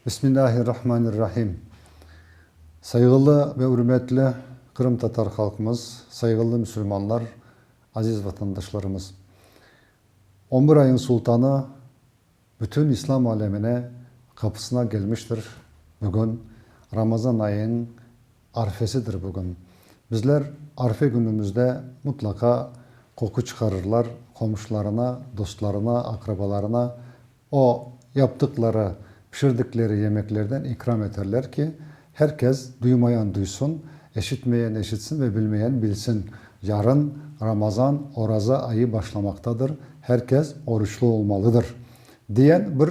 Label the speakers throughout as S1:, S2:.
S1: Bismillahirrahmanirrahim. Sayğılı ve ürmetli qırımtatar halqımız, sayğılı müsülmanlar, aziz vatandaşlarımız! On bir ayın sultanı bütün İslam alemine qapısına kelmiştir bugün, Ramazan ayınıñ arfesidir bugün. Bizler arfe künümizde mutlaqa qoqu çıqarırlar qomşularına, dostlarına, aqrabalarına o yaptıqları, pişirdikleri yemeklerden ikram eterler ki, her kes duymayan duysun, eşitmeyen eşitsin ve bilmeyen bilsin, yarın Ramazan, oraza ayı başlamaqtadır, her kes oruçlı olmalıdır, diyen bir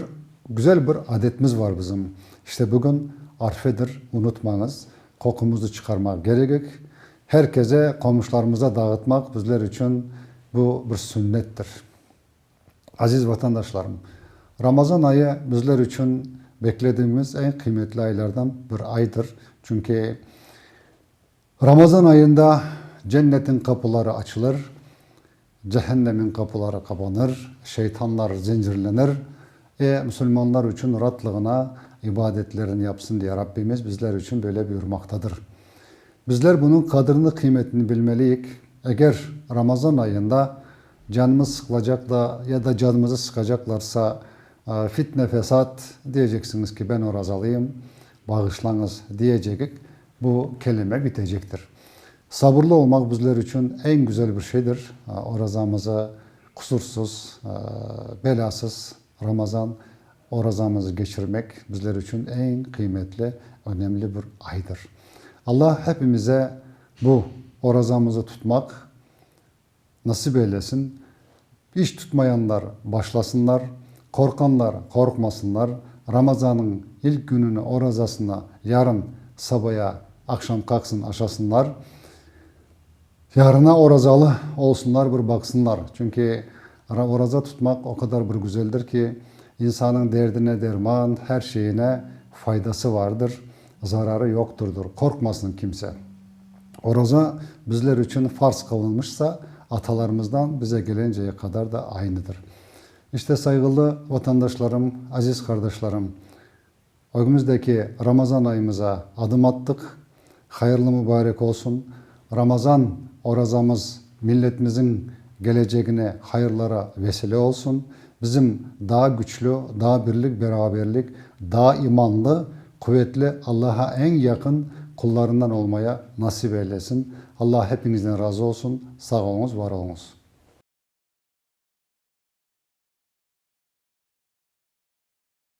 S1: güzel bir adetimiz var bizim. İşte bugün arfedir, unutmañız, qoqumızdı çıqarmaq kerekik, her kese, qomşularımıza dağıtmaq bizler içün bu bir sünnettir. Aziz vatandaşlarım! Ramazan ayı bizler içün beklediğimiz eñ qıymetli aylardan bir aydır. Çünki Ramazan ayında cennetin qapıları açılır, cehennemin qapıları qapanır, şeytanlar zincirlenir. E, musulmanlar içün ratlığına ibadetlerini yapsın diye Rabbimiz bizler içün böyle buyurmaqtadır. Bizler bunıñ qadrini, qıymetini bilmeliyik. Eger Ramazan ayında Canımız sıqılacaq da, ya da canımızı sıqacaqlarsa, fitne-fesat, diyeceksiñiz ki, ben orazalıyım, bağışlañız, diyecegik, bu kelime bitecektir. Sabırlı olmaq bizler içün eñ güzel bir şeydir. Orazamızı qusursız, belâsız Ramazan orazamızı keçirmek bizler içün eñ qıymetli, önemli bir aydır. Alla hepimize bu orazamızı tutmaq, Nasip eylesin. İş tutmayanlar başlasınlar, qorqanlar qorqmasınlar, Ramazanıñ ilk kününi, orazasını yarın sabaya, aqşam qaqsın, aşasınlar. Yarına orazalı olsunlar, bir baqsınlar. Çünki oraza tutmaq o qadar bir güzeldir ki, insanıñ derdine derman, her şeyine faydası vardır, zararı yoqtırdır. Qorqmasın kimse. Oraza bizler içün farz qılınmışsa, atalarımızdan bize kelenceye qadar da aynıdır. İşte, sayğılı vatandaşlarım, aziz qardaşlarım, ögümizdeki Ramazan ayımıza adım attıq. Hayırlı mübarek olsun. Ramazan orazamız milletimizin kelecegine hayırlara vesile olsun. Bizim daa güçlü, daa birlik-beraberlik, daa imanlı, quvetli, Allaha eñ yaqın qullarından olmaya nasip eylesin. Allah hepiñizden razı olsun. Sağ oluñız, var oluñız.